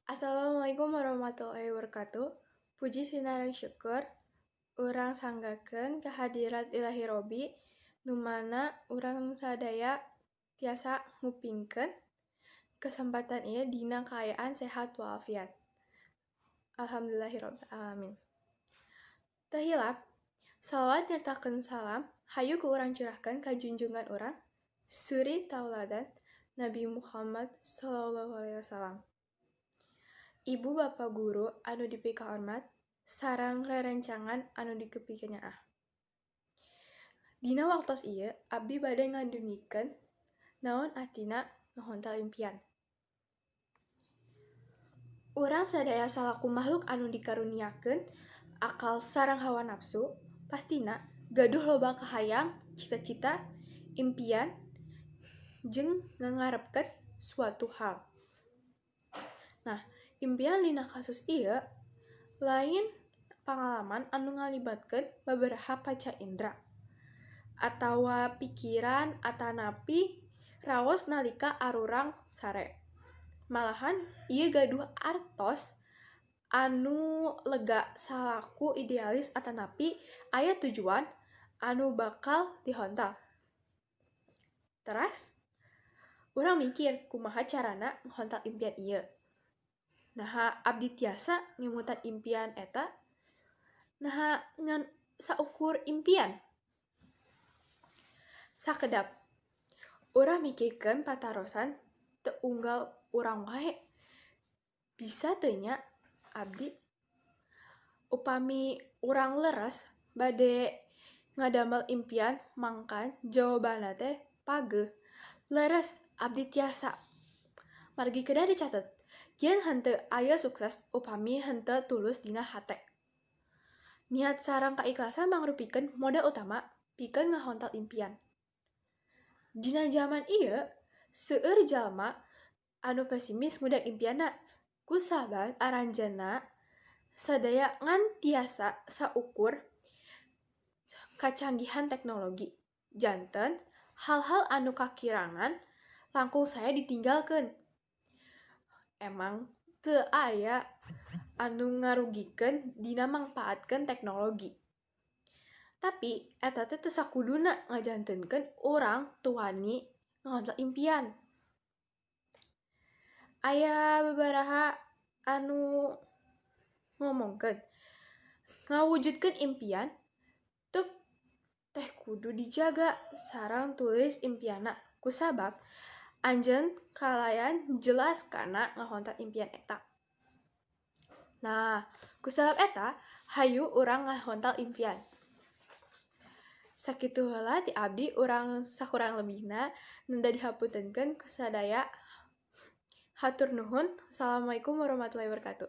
Assalamualaikum warahmatullahi wabarakatuh. Puji sinareng syukur urang sanggakeun kehadirat Ilahi Robbi, nu mana urang sadaya tiasa ngupingkeun kesempatan ieu dina kaayaan sehat walafiat. Alhamdulillahirabbil alamin. Teu hilap, salawat nyertakeun salam hayu ku urang curahkeun ka junjungan urang, suri tauladan, Nabi Muhammad sallallahu alaihi wasallam. Ibu bapa guru anu dipikahormat sareng rerencangan anu dipikakenyaah. Dina waktos ieu abdi bade ngadugikeun naon artina ngahontal impian. Urang sadaya salaku makhluk anu dikaruniakeun akal sareng hawa nafsu, pastina gaduh loba kahayang, cita-cita, impian, jeung ngangarepkeun suatu hal. Nah, impian dina kasus ieu lain pangalaman anu ngalibatkeun babaraha panca indera atawa pikiran atanapi raos nalika arurang sare. Malahan ieu gaduh artos anu lega salaku idealis atanapi aya tujuan anu bakal dihontal. Teras, urang mikir kumaha carana ngahontal impian ieu. Naha abdi tiasa ngemutan impian eta? Naha ngan saukur impian? Sakedap, urang mikirkeun patarosan teu unggal urang wae. Bisa teu nya abdi? Upami urang leres bade ngadamel impian, mangkan jawabanna teh pageuh. Leres, abdi tiasa. Margi kedah dicatet, yen henteu aya sukses upami henteu tulus dina hate. Niat sareng kaikhlasan mangrupikeun modal utama pikeun ngahontal impian. Dina jaman ieu, seueur jalma anu pesimis ngudag impianna, kusabab aranjeunna sadaya ngan tiasa saukur kacanggihan teknologi. Janten hal-hal anu kakirangan langkung sae ditinggalkeun. Emang teu aya anu ngarugikeun dina mangpaatkeun teknologi. Tapi eta teh teu sakuduna ngajantenkeun urang teu wani ngahontal impian. Aya babaraha anu ngomongkeun ngawujudkeun impian teh kudu dijaga sareng tulis impianna, kusabab anjeun kalayan jelas kana ngahontal impian eta. Nah, kusabab eta hayu urang ngahontal impian. Sakitu heula ti abdi, urang sakurang lebihna nunda dihapuntenkeun ku sadaya. Hatur nuhun. Wassalamualaikum warahmatullahi wabarakatuh.